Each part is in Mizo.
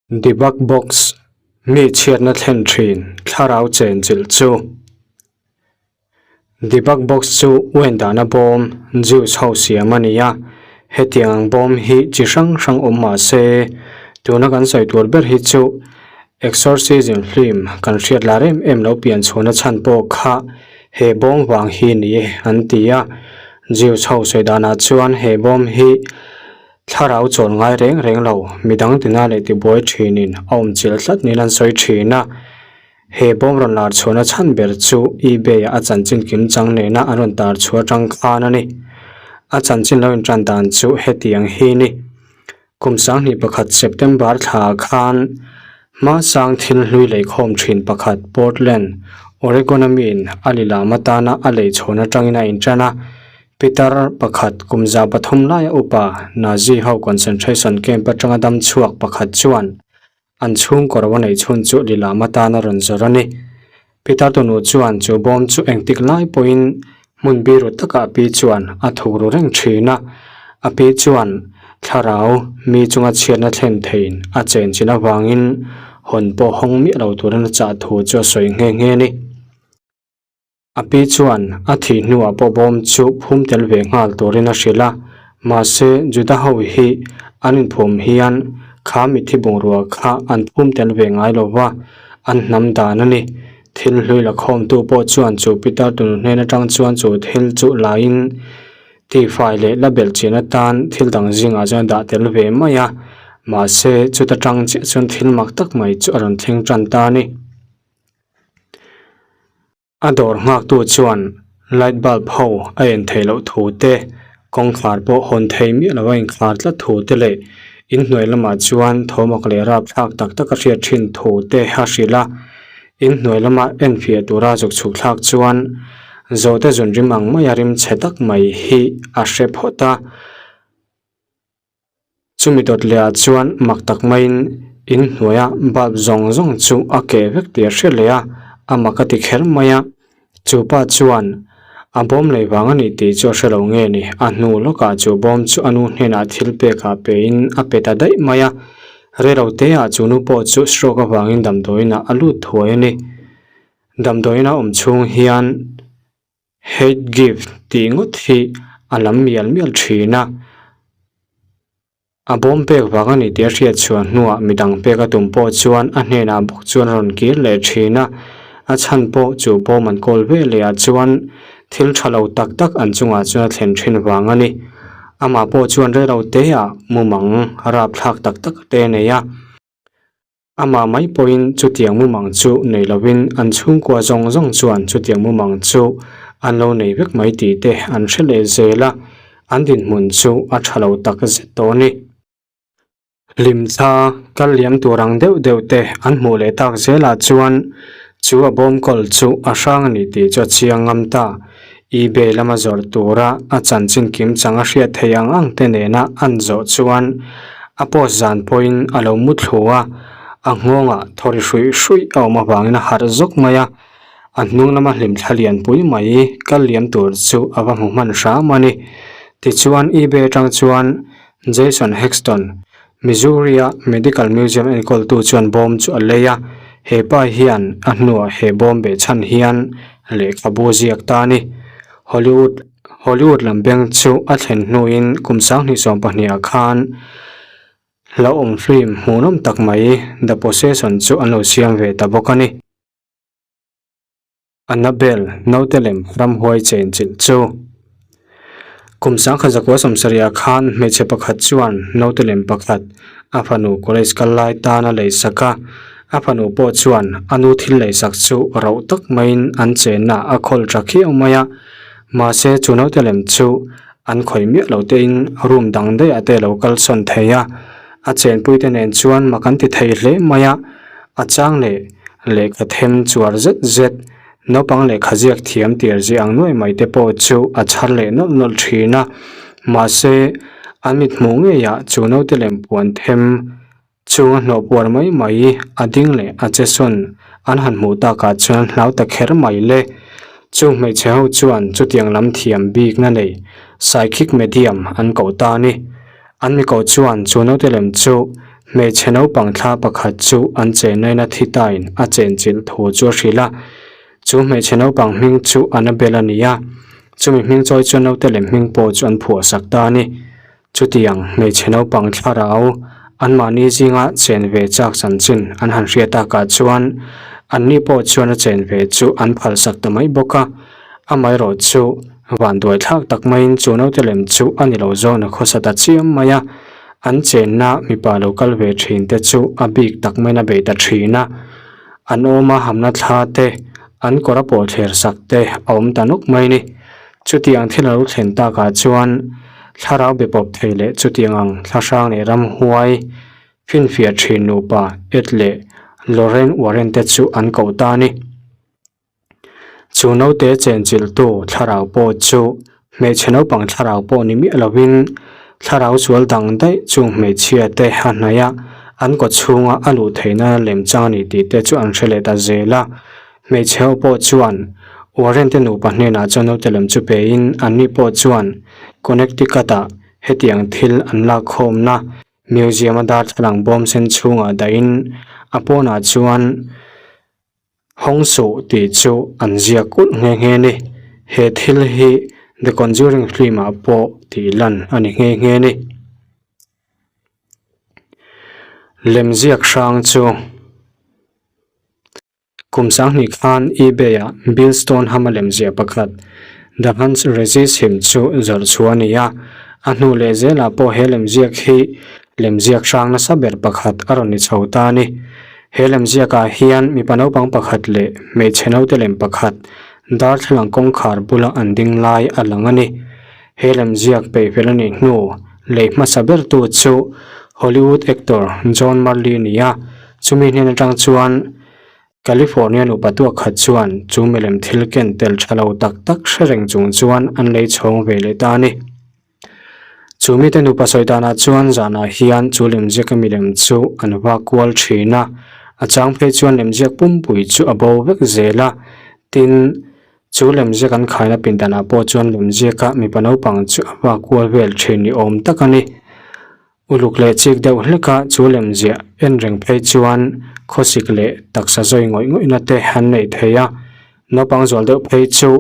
Debug box, Mi chhiatna thlen thin thlarau chenchilh chu. Debug box chu uen dahna bawm, juice ho siam a ni a, hetiang ang bawm hi chi hrang hrang awm mah se, tuna kan sawi tur ber hi chu exorcism film kan hriat lar em em lo pian chhuahna chhan pawh kha he bawm vang hi ni e an ti a, juice ho sawi danah chuan he bawm hi Thlarau chawl ngai reng reng lo, midang tina leh tibuai thinin a awm chilh tlat niin an sawi thin a. He bawm rawn lar chhuahna chhan ber chu eBay-ah a chanchin kim chang nena an rawn tar chhuah atang khan a ni. A chanchin lo intan dan chu hetiang hi ni. Kum 2001 September thla khan hmasang thil hlui leikhawm thin pakhat Portland, Oregon-a miin a lilam atana a lei chhawn atangin a intan a. Pitar pakhat kum 300 laia upa Nazi ho concentration camp atanga dam chhuak pakhat chuan an chhungkaw ro a neih chhun chu lilam atan a rawn zawrh a ni. Pitar tunu chuan chu bawm chu engtik lai pawhin hmun biru takah a pi chuan a thuk ru reng thin a, a pi chuan thlarau mi chunga chhiatna thlen theiin a chenchin avangin hawn pawh hawng miah lo turin a chah thu chu a sawi nghe nghe a ni. A pi chuan a thih hnuah pawh bawm chu phum tel ve nghal turin a hrilh a, mahse Juda ho hi an inphum hian kha mitthi bungrua kha an phum tel ve ngai lo va, an hnam dan a ni. Thil hlui la khawmtu pawh chuan chu pitar tunu hnen atang chuan chu thil chu laiin tihfai leh la belh chian atan thil dang zingah chuan a dah tel ve mai a, mahse chuta tang chiah chuan thil mak tak mai chu a rawn thleng tan ta a ni. A dawr nghaktu chuan light bulb ho a en theih loh thu te, kawngkhar pawh hawn thei miah lo a inkhar tlat thu te leh inhnuai lamah chuan thawmawk leh rapthlak tak tak a hriat thin thu te a hrilh a. Inhnuai lama enfiah tura zuk chhuk thlak chuan zawhte zun rim ang maia rim chhe tak mai hi a hre phawt a. Chumi dawt leh ah chuan mak tak maiin in hnuaia bulb zawng zawng chu a keh vek tih a hre leh a, a mak a ti kher mai a. Chu pa chuan a bawm lei vang a nih tih chu a hre lo nge ni, a hnu lawkah chu bawm chu a nu hnenah thil pekah pein a pe ta daih mai a. Rei lo te ah chu nu pawh chu stroke avangin damdawiin ah a lut thuai a ni. Damdawiin a awm chhung hian. Hate gift tih ngawt hi a lam mial mial thin a, a bawm pek vang a ni tih a hriat chhuah hnuah midang pek a tum pawh chuan a hnenah bawk chuan a rawn kir leh thin a, a chhan pawh chu bawm an kawl ve leh ah chuan thil tha lo tak tak an chungah chuan a thlen thin vang a ni. Amah pawh chuan reilo te ah mumang rapthlak tak tak te a nei a. Amah mai pawhin chutiang mumang chu nei lovin an chhungkua zawng zawng chuan chutiang mumang chu an lo nei vek mai tih te an hre leh zel a, an dinhmun chu a tha lo tak zet tawh a ni. Hlimthla kal liam tur ang deuh deuh te an hmuh leh tak zelah chuan chu a bawm kawl chu a hrang a ni tih chu a chiang ngam ta. eBay lama zawrh tura a chanchin kim chang a hriat theih ang ang te nena an zawh chuan a post zan pawhin a lo mu thlu a, a nghawngah thawri hruih hruih a awm avangin a harh zawk mai a, a hnung lama hlimthla lianpui mai kal liam tur chu a va hmu hman hram a ni. Tichuan eBay atang chuan Jason Hexton, Missouri-a Medical Museum enkawltu chuan bawm chu a lei a, he pa hian a hnuah he bawm beh chhan hian lehkhabu ziak ta a ni. Hollywood Hollywood lam beng chu a thlen hnuin kum 2020 ah khan hlauhawm film hmuhnawm tak mai The Possession chu an lo siam ve ta bawk a ni. Annabelle naute lem ramhuai chenchilh chu. Kum 1970 khan hmeichhe pakhat chuan naute lem pakhat a fanu college kal lai tan a leisak a, a fanu pawh chuan a nu thil leisak chu rauh tak maiin an chenna a khawl tha khiau mai a, mahse chu naute lem chu an khawih miah lo tein room dang daih ah te a lo kalsawn thei a, a chenpui te nen chuan mak an ti thei hle mai a, a chang leh Lehkha them chuar zet zet, naupang lehkha ziak thiam tir zia ang nuai mai te pawh chu a chhar leh nawlh nawlh thin a. Mahse, an mit hmuh ngeiah chu naute lem puan them chunga hnawh puar mai mai a ding leh a che sawn an han hmuh takah chuan hlau ta kher mai le. Chung hmeichhe ho chuan chutiang lam thiam bikna nei psychic medium an koh ta a ni. An miko chuan chu naute lem chu. Hmeichhe naupang thla pakhat chu an chennain a thi tain a chenchilh thu chu a hrilh a. Chu hmeichhe naupang hming chu Annabel a ni a, chumi hming chawi chuan naute lem hming pawh chu an phuahsak ta a ni. Chutiang hmeichhe naupang thlarau anmahni zinga chen ve chak chanchin an han hriat takah chuan anni pawh chuan a chen ve chu an phalsak ta mai bawk a. Amaherawh chu vanduai thlak tak maiin chu naute lem chu a ni lo zawn a khawsa ta chiam mai a. An chenna mipa lo kal ve thin te chu a bik tak maiin a bei ta thin a. An awma hamna thla te, an kawr a pawhthler sak te a awm ta nawk mai a ni. Chutiang thil a lo thlen takah chuan thlarau be pawp thei leh chutiang ang thlahrang leh ramhuai finfiah thin nupa Ed leh Lorraine Warren te chu an koh ta a ni. Chu naute chenchilhtu thlarau pawh chu hmeichhe naupang thlarau pawh ni miah lovin thlarau sual dang daih chung hmeichhia te a hnaih a, an kaw chhunga a luh theihna lemchang a ni tih te chu an hre leh ta zel a. Hmeichhe ho pawh chuan Warren te nupa hnenah chuan naute lem chu pein anni pawh chuan Connecticut-ah hetiang thil an lakkhawmna museum-a darthlalang bawm sen chhungah dahin a pawnah chuan Hawng suh tih chu an ziak kulh nghe nghe a ni. He thil hi The Conjuring film-ah pawh tih lan a ni nghe nghe a ni. Lemziak hrang chu. Kum sanghnih khan eBay-ah Bill Stoneham-a lemziah pakhat, The Huns Resist Him chu zawrh chhuah a ni a. A hnu leh zelah pawh he lemziak hi lemziak hrang nasa ber pakhat a rawn ni chho ta a ni. He lemziakah hian mipa naupang pakhat leh hmeichhe naute lem pakhat darthlalang kawngkhar bula an ding lai a lang a ni. He lemziak peihvel a nih hnu lei hmasa bertu chu Hollywood actor John Marley a ni a. Chumi hnen atang chuan California nupa tuak khat chuan chu milem thil ken tel tha lo tak tak hre reng chung chuan an lei chhawng ve leh ta a ni. Chu mite nupa sawi danah chuan zanah hian chu lemziaka milem chu an vak kual thin a, a chang phei chuan lemziak pumpui chu a bo vek zel a, tin, chu lemziak an khaina pindanah pawh chuan lemziaka mipa naupang chu a vak kual vel thin ni awm tak a ni. Uluk leh chik deuh hlek a chu lemziah en reng phei chuan khawsik leh taksa zawi ngawih ngawihna te an nei thei a, naupang zual deuh phei chu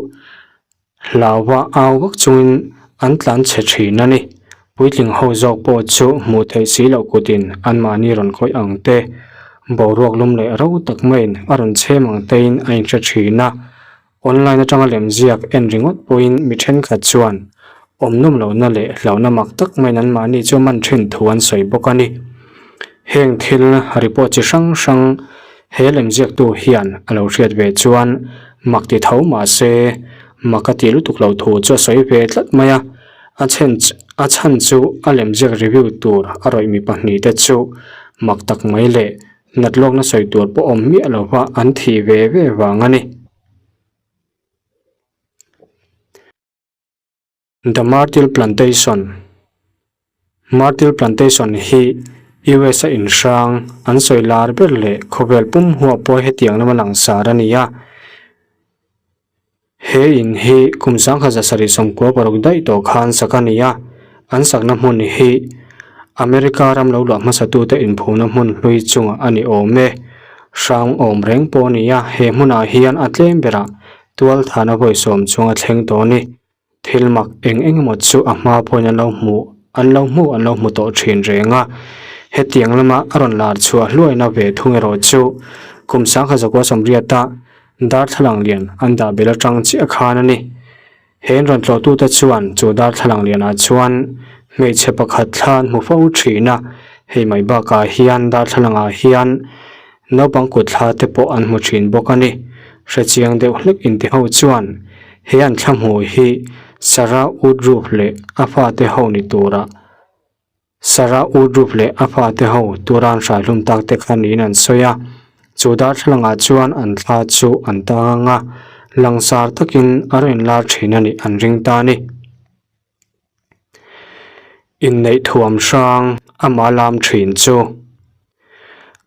hlauva au vak chungin an tlan chhe thin a ni. Puitling ho zawk pawh chu hmuh theih si loh kutin anmahni rawn khawih ang te, boruak lum leh ro tak maiin a rawn chhem ang tein a inhre thin a. Online atanga lemziak en ringawt pawhin mi thenkhat chuan awm nawm lohna leh hlauhna mak tak maiin anmahni chu man thin thu an sawi bawk a ni. Heng thil report chi hrang hrang he lemziaktu hian a lo hriat ve chuan mak ti tho mah se mak a ti lutuk lo thu chu a sawi ve tlat mai a, a chhen a chhan chu a lemziak review tur a rawih mi pahnihte chu mak tak mai leh Nat lawkna sawi tur pawh awm miah lo va an thih ve ve vang a ni. The Myrtle Plantation Myrtle Plantation hi US a inhrang an sawi lar ber leh khawvel pum huah pawh hetiang lama langsar a ni a. He in hi kum 1796 daih tawh khan sak a ni a, an sakna hmun hi America ram lo luah hmasatute inphumna hmun hlui chungah a ni awm e. Hrang awm reng pawh a ni a, he hmunah hian a tlem berah tual thana vawi sawm chunga thleng tawh a ni. Thil mak eng eng emaw chu a hma pawhin an lo hmuh an lo hmuh an lo hmu tawh thin reng a. Hetiang lama a rawn lar chhuah hluaina ve thung erawh chu kum 1918-a darthlalang lian an dah bel atang chiah khan a ni. He an rawn tlawhtute chuan chu darthlalang lianah chuan hmeichhe pakhat thla an hmu fo thin a, hei mai bakah hian darthlalangah hian Naupang kut thla te pawh an hmu thin bawk a ni. Hrechiang deuh hlek inti ho chuan he an thla hmuh hi Sarah Woodruff leh a fate ho ni tura Sarah Woodruff leh a fate ho tura an hrai hlum tak te kha niin an sawi a. Chu darthlalangah chuan an thla chu an tang ang a, langsar takin a rawn inlar thin a nih an ring ta a ni. Inneih thuam hrang ama lam thin chu.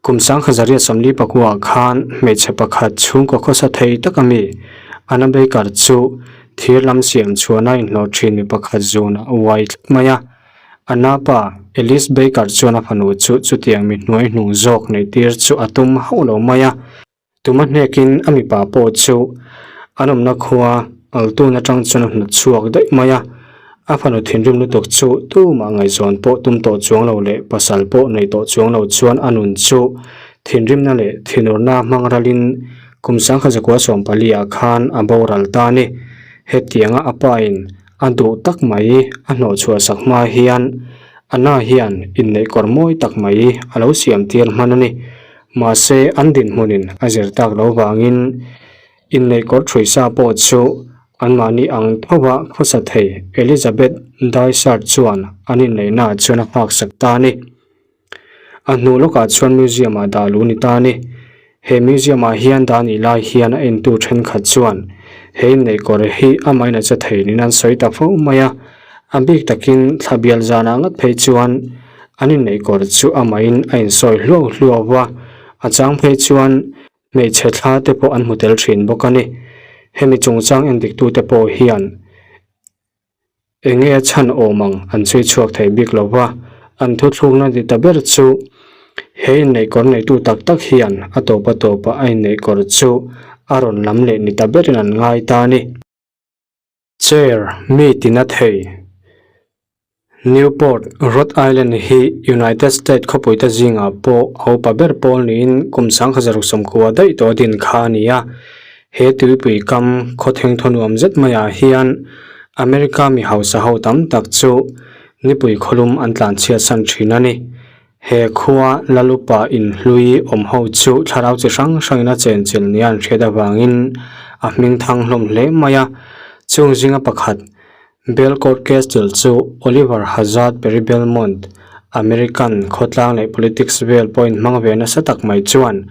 Kum 1949 khan hmeichhe pakhat chhungkaw khawsa thei tak a mi, Anna Baker chu thir lam siam chhuahna inhlawh thin mi pakhat zunah a uai tlat mai a. Anna pa, Elise Baker chuan a fanu chu chutiang mi hnuai hnung zawk neih tir chu a tum hauh lo mai a. Tuma hnekin a mipa pawh chu an awmna khua Altun atang chuan a hnawt chhuak daih mai a. A fanu thinrim lutuk chu tumah ngaihzawn pawh tum tawh chuang lo leh pasal pawh nei tawh chuang lo chuan a nun chu thinrimna leh thinurna hmang ralin kum sangkhat zakua sawmpali ah khan a boral ta a ni. Hetianga a pa in a duh tak mai a hnawh chhuah sak hma hian Anna hian inneih kawr mawi tak mai a lo siam tir hman a ni. Mahse an dinhmunin a zir tak lo vangin inneih kawr ṭhui sa pawh chu anmahni ang thova khawsa thei Elizabeth Dysart chuan an inneihnaah chuan a nghak sak ta a ni. A hnu lawkah chuan museum ah dah lu ni ta a ni. He museum ah hian dah nih lai hian a entu thenkhat chuan he inneih kawr hi amahin a che thei niin an sawi ta fo mai a. A bik takin thla bial zanah ngat phei chuan an inneih kawr chu amahin a insawi hluau hluau va, a chang phei chuan hmeichhe thla te pawh an hmu tel thin bawk a ni. Hemi chungchang endiktute pawh hian Enge a chhan awm ang an chhui chhuak thei bik lo va, an thuthlukna ni ta ber chu he inneih kawr neitu tak tak hian a tawp a tawpah a inneih kawr chu a rawn lam leh ni ta berin an ngai ta a ni. Chair, mi tina thei. Newport, Rhode Island hi United States khawpuite zingah pawh a upa ber pawl niin kum 1960 daih tawh a din kha a ni a. He tuipui kam khawtheng thaw nuam zet maiah hian America mi hausa ho tam tak chu nipui khawlum an tlan chhiat san thin a ni. He khua Lalupa inhlui awm ho chu thlarau chi hrang hrangin a chenchilh nia an hriat avangin a hming thang hlawm hle mai a. Chung zinga pakhat Belcourt Castle chu Oliver Hazard Perry Belmont, American khawtlang leh politics vel pawhin hmang ve nasa tak mai chuan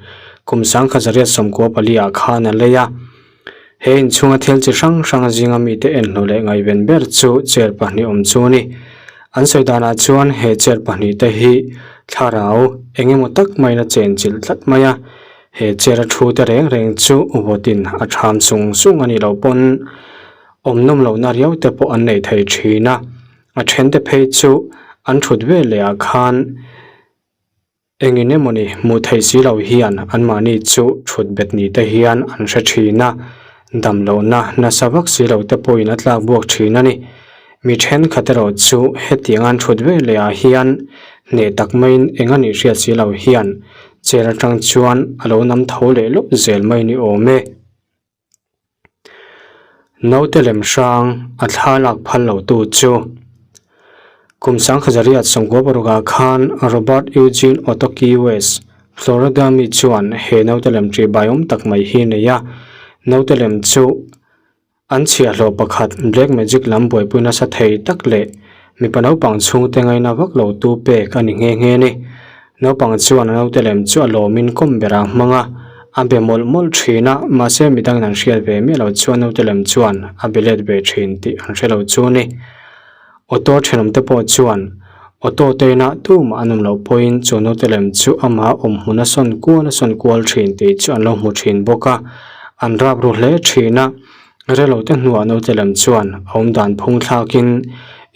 kum 1984 ah khan a lei a. He inchhunga thil chi hrang hrang zinga mite enhnu leh ngaihven ber chu chair pahnih awm chu a ni. An sawi danah chuan he chair pahnih te hi thlarau eng emaw tak maiin a chenchilh tlat mai a. He chair a thu te reng reng chu vawtin a tham sung sung a nih loh pawn Awm nawm lohna riau te pawh an nei thei thin a, a then te phei chu an thut vel leh ah khan engin emawni hmuh theih si lo hian anmahni chu thut bet ni te hian an hre thin a, dam lohna nasa vak si lo te pawhin a tlak buak thin a ni. Mi thenkhat erawh chu hetiang an thut vel leh ah hian hneh tak maiin eng a nih hriat si lo hian chair atang chuan a lo nam tho leh lawp zel mai ni awm e. Naute lem hrang a thla lak phal lo tu chu kum 1926 ah khan Robert Eugene Otto Key West, Florida mi chuan he naute lem ṭih baiawm tak mai hi a nei a. Naute lem chu an chhiahhlawh pakhat Black Magic lam buaipui nasa thei tak leh mipa naupang chhungte ngaina vak lo tu pek a ni nghe nghe a ni. Naupang chuan a naute lem chu a lawmin kawm berah a hmang a, a be mawlh mawlh thin a, mahse midangin an hriat ve miah lo chuan naute lem chuan a be let ve thin tih an hre lo chu a ni. Auto thenawmte pawh chuan auto te inah tumah an awm loh pawhin chu naute lem chu amah awm hmun a sawn kual a sawn kual thin tih chu an lo hmu thin bawk a, an rap ru hle thin a. Relo te hnuah naute lem chuan a awm dan phung thlakin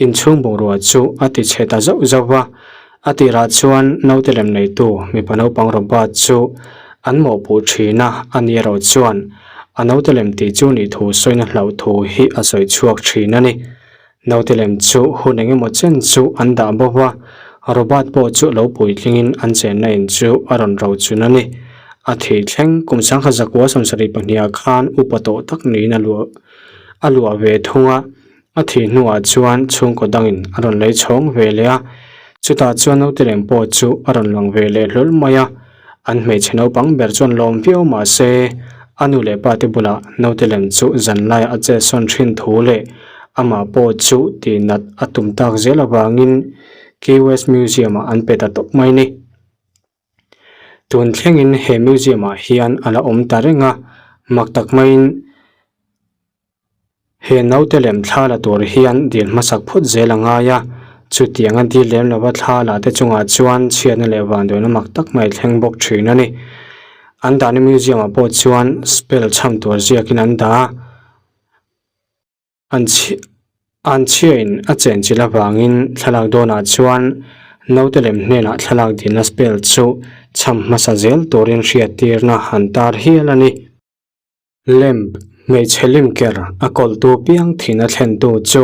inchhung bungrua chu a ti chhe ta zauh zauh va. A tirah chuan naute lem neitu mipa naupang Robert chu an mawhpuh thin a, a ni erawh chuan a naute lem tih chu nih thu sawina hlauh thu hi a sawi chhuak thin a ni. Naute lem chu hun eng emaw chen chu an dah bo va, Robert pawh chu lo puitlingin an chenna in chu a rawn rochun a ni. A thih thleng kum 1972 ah khan upa tawh tak niin a luah a luah ve thung a. A thih hnuah chuan chhungkaw dangin a rawn lei chhawng ve leh a, chutah chuan naute lem pawh chu a rawn lang ve leh hlawl mai a. An hmeichhe naupang ber chuan lawm viau mah se, a nu leh pa te bulah naute lem chu zan laiah a chet sawn thin thu leh amah pawh chu tihnat a tum tak zel avangin Key West Museum-ah an pe ta tawp mai a ni. Tun thlengin he museum-ah hian a la awm ta reng a, mak tak maiin, He naute lem thla la tur hian dil hmasak phawt zel a ngai a, chutiang a dil lem lova thla la te chungah chuan chhiatna leh vanduaina mak tak mai thleng bawk thin a ni. An dahna museum ah pawh chuan spell chham tur ziakin an dah a, an chhi. Anchhiain a chenchilh avangin thlalak dawnah chuan naute lem hnenah thlalak dilna spell chu chham hmasa zel turin hriattirna han tar hial a ni. Lamp, hmeichhe limker a kawltu piang thihna thlentu chu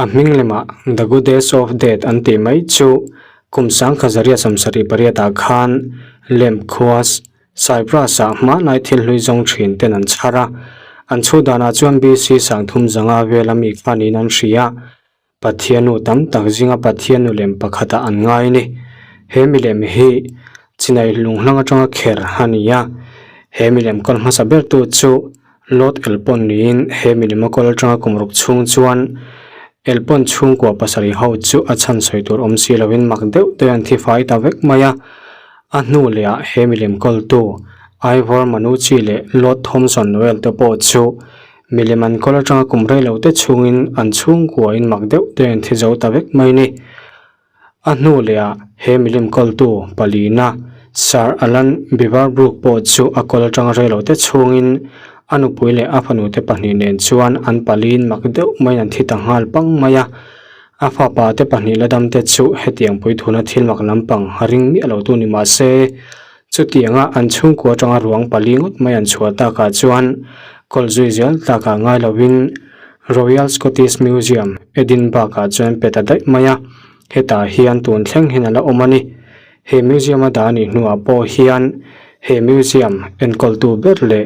a hming lemah The Goddess of Death an tih mai chu kum sangkhazaria sawmsarih pariatah khan Lamp khua Cyprus-ah hmanlai thil hlui zawng thin ten an chhar a, an chhu danah chuan BC sangthum zanga vela mi kha niin an hria. Pathiannu tam tak zinga Pathiannu lem pakhatah an ngai a ni. He milem hi chinai lunghlang atanga kher a ni a, he milem kawl hmasa bertu chu Lord Elpon niin he milem a kawl atanga kum ruk chhung chuan Elpon chhungkua pasarih ho chu a chhan sawi tur awm si loin mak deuh deuh an thi fai ta vek mai a. A hnu lehah he milem kawltu Ivor Manucci leh Lord Thomson Noel te pawh chu milem an kawl atanga kum rei lo te chhungin an chhungkuain mak deuh deuh an thi zo ta vek mai ni. A hnu lehah he milem kawltu palina Sir Alan Beaverbrook pawh chu a kawl atanga rei lo te chhungin a nupui leh a fanute pahnih nen chuan an paliin mak deuh maiin an thi ta nghal pang mai a. A fapa te pahnih la dam te chu hetiang puithuna thil mak lampang a ring miah lo tu ni mah se, chutianga an chhungkua atanga ruang pali ngawt mai an chhuah takah chuan kawl zui zel takah ngai lovin Royal Scottish Museum, Edinburgh ah chuan pe ta daih mai a, hetah hian tun thleng hian a la awm a ni. He museum a dah a nih hnuah pawh hian he museum enkawltu ber leh.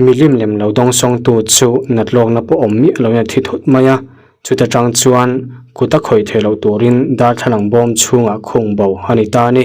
Milim lem lo dawngsawngtu chu natlawkna pawh awm miah loin a thi thut mai a, chuta tang chuan kut a khawih theih loh turin darthlalang bawm chhungah khung bo a ni ta a ni.